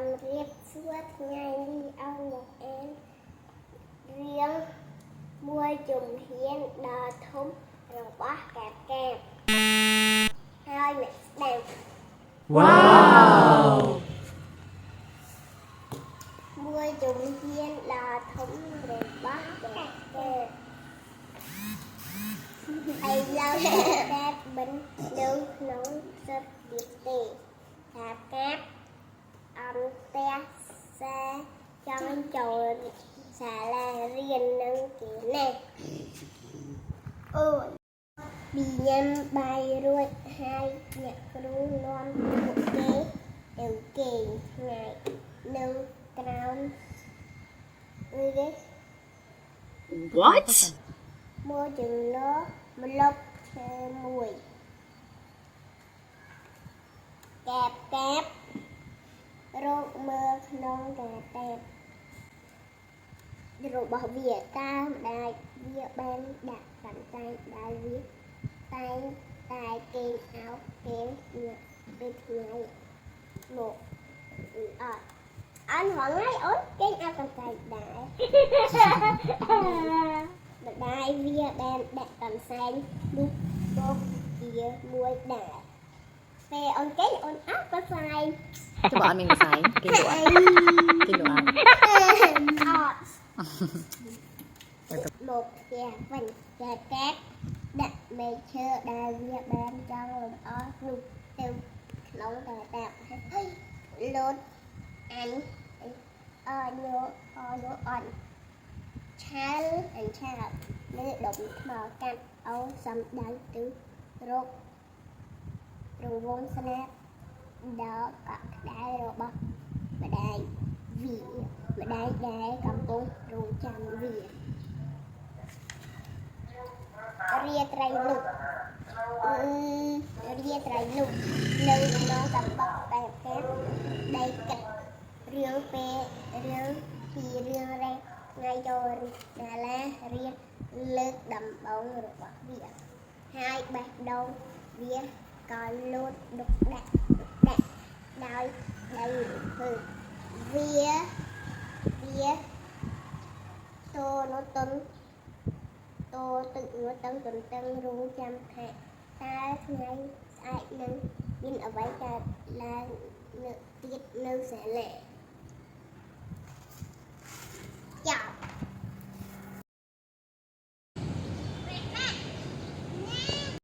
ជំរាបសួរថ្ងៃនេះឲ្យមកអានរឿងមួយជំហានដ៏ធំរបស់កាបកាបហើយអ្នកស្ដាប់ Wow! មួយជំហានដ៏ធំរបស់កាបកាបឥឡូវកាបមិននៅក្នុងសឹកទៀតទេកាបកាបអន្ទះសាចង់ចូលសាលារៀននឹងគេណាស់អូយពីញ៉ាំបាយរួចហើយអ្នកគ្រូនាំពួកគេទៅគេងថ្ងៃនៅក្រោមអីគេ What? មួយចំណោះម្លប់ឈើមួយកែបកែបរកមើលក្នុងកាតាបរបស់វាតាមដែលវាបានដាក់កន្សែងដែលវាតែងតែគេងអោបគេងញាក់ពេលថ្ងៃមកអត់អនរងៃអូនគេងអោបកន្សែងដែរ ម្ដាយវាបានដាក់កន្សែងនោះមកជាមួយដែរពេលអូនគេងអូនអោបកន្សែង ចុះបើអត់មានកន្សែងគេលក់អត់គេលក់អត់ អត់មកផ្ទះវិញកែកែដាក់មែកឈើដែលវាបានចង់លម្អនោះទៅក្នុងកាតាបហើយលោតអញអញអញអនឆាលអញឆាលលើដុំថ្មកាត់អូសំដៅទៅរករង្វង់ស្នាប់ដ៏កក់ក្ដៅរបស់ម្ដាយវាម្ដាយដែលកំពុងរងចាំវារាត្រីនោះអឺរាត្រីនោះនៅក្នុងតំបន់បែបកាដីគិតរឿងពេលរឿងពីរឿងរ៉ាវថ្ងៃចូលសាលារៀនលើកដំបូងរបស់វាហើយបេះដូងវាក៏លូតដុកដាក់ដុកដាក់ដោយដីរំភើបវាវាតូនតុនតូទឹកងតឹងទន្ទឹងរងចាំថាតើថ្ងៃស្អែកនឹងមានអ្វីកើតឡើងនៅទៀតនៅសាលា។